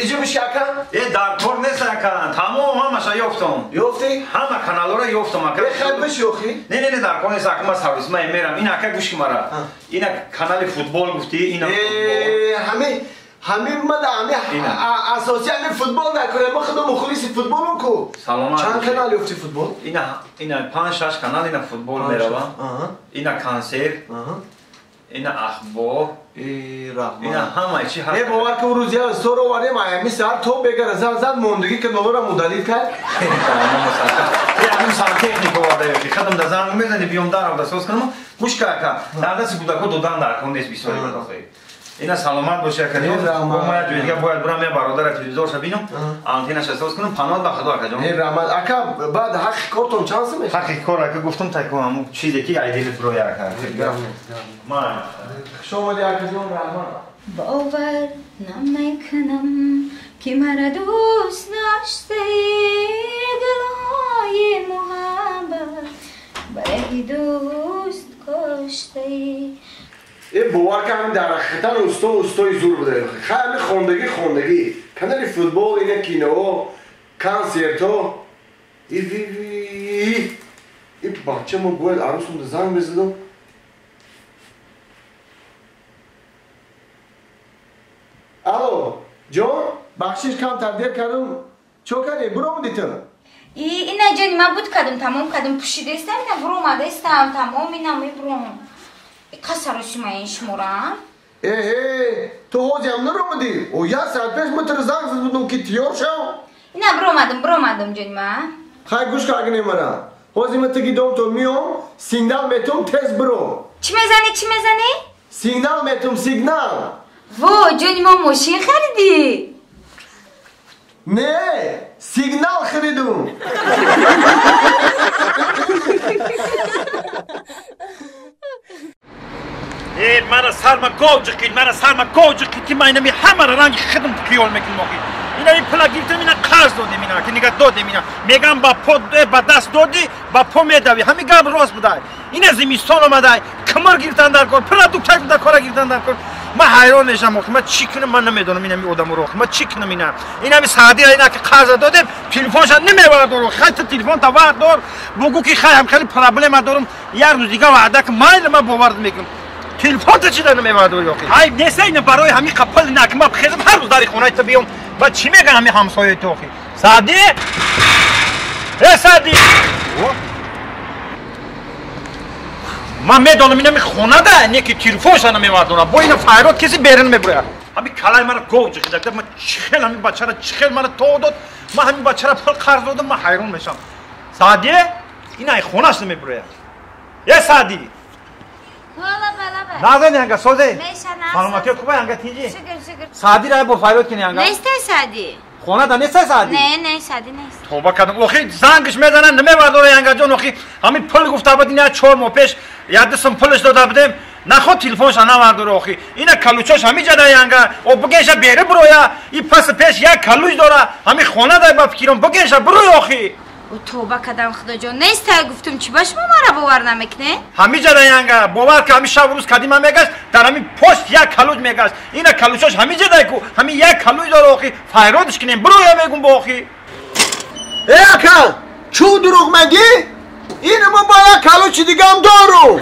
Иҷо биши ака? Э, дар кор нест ака. Тамом ҳамаша ёфтам. Ёфтӣ? Ҳама каналҳоро ёфтам ака. Э, хай биши охи. Не, не, не, дар кор нест ака, ман сарвисма мерам. Ин ака гӯш ки мара. Ина канали футбол гуфтӣ, ина футбол. Ҳами ҳамин мада ҳами асоси ҳами футбол накунем. Мо худо мухлиси футболум ку. Саломат. Чанд канал ёфти футбол? Ина ина 5-6 канал ина футбол мерава. Ина консерт. Ина ахбор. Э, раҳмат. Ина ҳама чи ҳаст. Э, бовар ки рӯз я сторо овардем, ҳами саҳар то бегара зан зад мондагӣ каналҳоро мудалил кард. Ҳамин сантехник оварда ёфти. Хадам да занг мезани, биём дарам да соз кунам. Гӯш ка ака, дар дасти кӯдакҳо додан дар кон нест бисёри бадохӣ. Ина саломат боши ака. Ма як ҷои дига бояд бурам, я бародара телевизорша бинам, антеннаша соз кунам, паноҳ ба худо акаҷон. Э, раҳмат. Ака, баъд ҳаққи кортон чанд сум мешавад? Ҳаққи кор ака гуфтам тако ҳамун чизе ки айдили фуроя ака. Ман Хуш омадӣ акаҷон, раҳмат. Бовар намекунам ки мара дӯст доштаи, гулҳои муҳаббат барои дӯст куштаи. Э, бовар ки ҳамин дар ҳақиқатан усто устои зур буда. Хай ҳами хондагӣ хондагӣ. Канали футбол, ина киноҳо, консертҳо. И бача мо бояд арӯсумда занг мезадам. Алло, ҷон, бахшиш камтар дер кардам. Чо кардӣ? Буромадӣ ту? Ина ҷони ман буд кардам, тамом кардам, пӯшидаистам, ина буромадаистам, тамом ина мебуром. Қасаросима ин шумора? Э, ту ҳозиам наромадӣ? О, як соат пеш ман туро занг зада будам ки тиёр шав. Ина буромадам, буромадам ҷони ман. Хай гӯш каргине мара. Ҳозир ман таги домто миём, сигнал метум, тез биро. Чӣ мезанӣ, чӣ мезанӣ? Сигнал метум, сигнал. Во, ҷони мо мошин харидӣ? Не, сигнал харидум. Э, мара сарма гоҷиқид, мара сарма гоҷиқид, ки ман инами ҳамаро ранги хидм хиёл мекунам охи. Инами пула гирифтам, ина қарз додем, ина ки нига додем, ина. Мегам ба по, ба даст додӣ, ба по медавӣ. Ҳами гап рост будай. Ина зимистон омадай, кимир гирифтан дар кор, продуктак дар кора гирифтан дар кор. Ман ҳайрон мешам охи, ман чӣ кунам, ман намедонам инами одаморо охи, ман чӣ кунам ина. Инами Саъдира ина ки қарза додем, телефонша намевардор охи. Хай ту телефонта вардор, бугӯ ки хай ҳам хеле проблема дорам, як рӯз дига ваъда ки майли ман бовар мекунам. Телефонта чӣ дар намевардорӣ охи? Ай неста ина барои ҳамин қапал ина ки ман хезам ҳар рӯз дари хонаи ту биём. Баъд чӣ мегӯян ҳамин ҳамсояи ту охи? Саъдӣ? Э, Саъдӣ! Ман медонам инами хонада не ки телефонша намевардорам. Бо ина файрод касе берун мебурад. Ҳамин калаи мара гов ҷиқида. Ман чӣ хел ҳамин бачара чӣ хел мара то дод. Ман ҳамин бачара пул қарз додам, ман ҳайрон мешам. Саъдӣ? Ина ай хонаш намебурад. Э, Саъдӣ! Назани анга созе? Саломатият хубай анга тинҷи? Шукр, шукр. Саъдиро бо файрод кини анга? Нестай Саъдӣ. Хонада нестай Саъдӣ? Не, не, Саъдӣ нест. Тоба кардам. Охи зангш мезанад, намевардора ангаҷон. Охи ҳамин пул гуфта буд ина 4 моҳ пеш, як ду сум пулш дода будем. Наход телефонша навардора охи. Ина калучош ҳамин ҷада анга. О бугенша бере буроя. И пас пеш як калуч дора. Ҳамин хонада ба фикром бугенша буроя охи. О, тоба кардам худоҷон. Нестай гуфтум, чӣ ба шумо мара бовар намекунед? Ҳамин ҷада янга. Бовар ки ҳамин шаб рӯз кадима мегашт, дар ҳамин пошт як калуч мегашт. Ина калучош ҳамин ҷадай ку, ҳамин як калуч дора охи. Файродш кунем, буроя мегум бо охи. Э, ака, чӯ дурӯғ мегӣ? Ина мо бо як калучи дигам дорум.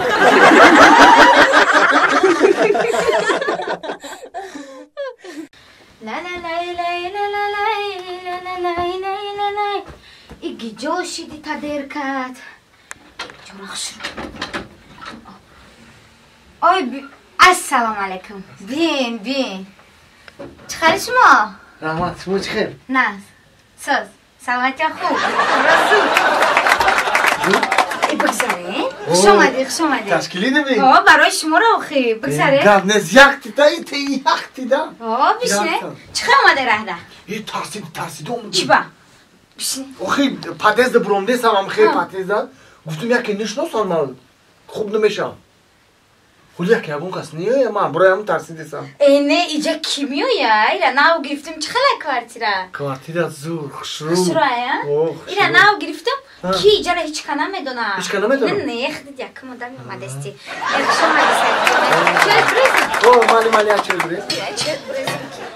ла ла лай лай ла ла лай ла ла лай лай ла лай. Иги ҷо шиди та дер кард. Ҷора хушрӯ. Ой, ассалому алайкум. Бин, бин. Чӣ хели шумо? Раҳмат, шумо чӣ хел? Наз. Соз. Саломатия хуб. Расул. Э, бигзарен. Хуш омадӣ, хуш омадӣ. Ташкилӣ нами? О, барои шуморо охи. Бигзарен. Гап нест, як тида, ите як тида. О, бишне. Чӣ хел омадӣ раҳда? Э, тарсид, тарсид омадӣ. Чӣ ба? Бишне. Охи, подъезда буромдесам, ам хел подъезда. Гуфтум яке нишносам ман. Хуб намешам. Хули яке ягон кас не, ман барои ҳам тарсидесам. Э, не, иҷа ки меоя? Ира нав гирифтум, чӣ хела квартира? Квартира зур, хушрӯ. Хушрӯ, ая? О, хушрӯ. Ира нав гирифтум, ки иҷара ҳеҷ ка намедона. Ҳеҷ ка намедона? Не, не, худат якум одами омадасти. Э, хуш омадӣ, Саидҷон. Чой бризм? О, мали мали ачи бурез.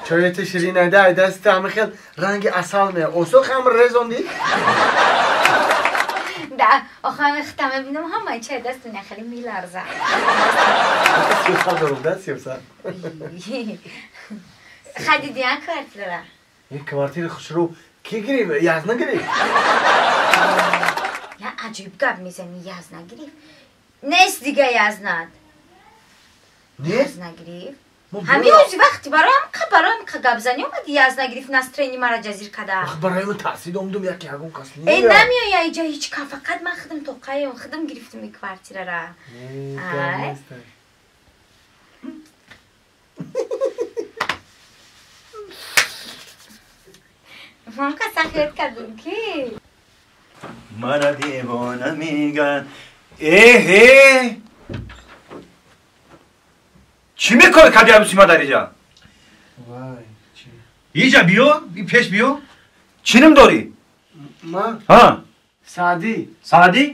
Чой ти ширин айда даст ҳама хел ранги асал ме. Осо хам резонди? Да, охо ҳами хита мебинам ҳамаи чай дасту хеле меларза. Сиёса дорум, да, сиёса. Хадиди я квартира. Ин квартира хушрӯ ки гирифт? Яз нагирифт? Я аҷиб гап мезани, яз нагирифт. Нест дига язнад. Нест? Яз нагирифт. Ҳамин ози вақти бароям қа бароям қа гап зани омади яз нагирифт настроени мара ҷазир када. Барои ман таъсир омдум яке ягон кас не. Э намеоя иҷа ҳеҷ ка фақат ман худам тоқаем худам гирифтам ин квартирара. Ай. Ман ка сахият кардум ки. Мара девона меган. Эҳе! Чӣ мекори кади арӯси ма дар иҷа? Вай, чӣ? Иҷа биё, и пеш биё. Чӣ ном дорӣ? Ма? Ҳа. Саъдӣ. Саъдӣ?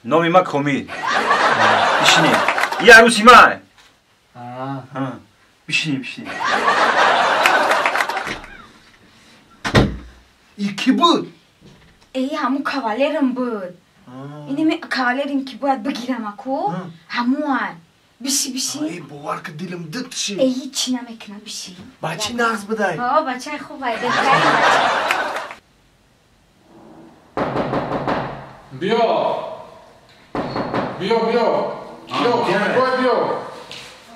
Номи ма Комил. Бишинӣ. И арӯси ма. Аа. Бишинӣ, бишинӣ. И кӣ буд? Э, ҳамун кавалерам буд. Инами кавалерим ки бояд бигирам аку, ҳамуан. Биши, биши. Эй, бовар ки дилам дид ши. Э, ҳичи намекунам, биши. Бачи нағз будай. О, бачаи хубай, беҳтарин бача. Биё. Биё, биё. Биё, бой биё.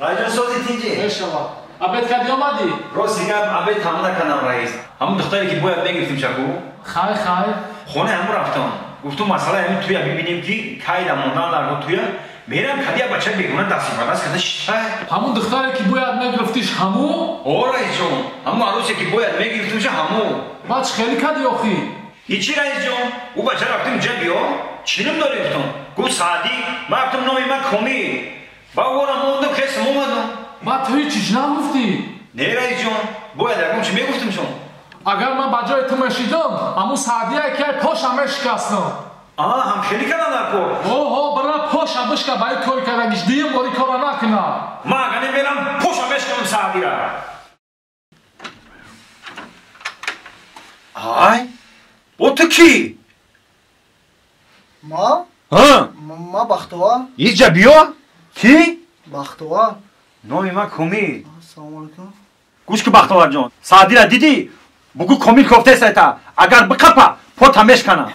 Раҷон сози тинҷи. Мешава. Абед кади омадӣ? Рости гап, абед тамом накардам, раис. Ҳамун духтаре ки бояд мегирифтим шаку. Хай, хай. Хонаи ҳамун рафтам. Гуфтум масъалаи ҳамин туя бибинем ки кайда мондан дар туя. Мерам кадия бача бегуна дастибадаст када шитай. Ҳамун духтаре ки бояд мегирифтиш ҳамун? О, раисҷон, ҳамун арӯсе ки бояд мегирифтимша ҳамун. Баъд чӣ хеле кади охӣ? Ҳичи раисҷон, ӯ бача рафтим ҷа биё, чӣ ном дорӣ гуфтум? Гуфт Саъдӣ, ман гуфтум номи ман Комил. Ба ӯра мондум хесм омадум. Баъд ту ҳичиш нагуфтӣ? Не раисҷон, бояд ягон чӣ мегуфтим шон. Агар ман ба ҷои ту мешидам, ҳамун Саъдие ки поша мешикастам. А, ҳам хеле кардам дар кор. Оҳо, бара поша бишка ба ин кори кардагиш, дуюм бори кора накунам. Ман агар намерам, поша мешиканам Саъдира. Ай, бо ту кӣ? Ма? Ҳа? Ма Бахтовар. Иҷа биё? Кӣ? Бахтовар. Номи ман Комил. Ассалому алайкум. Гӯш ки Бахтоварҷон, Саъдира дидӣ? Бугӯ Комил кофтесайта. Агар биқапа, пота мешканам.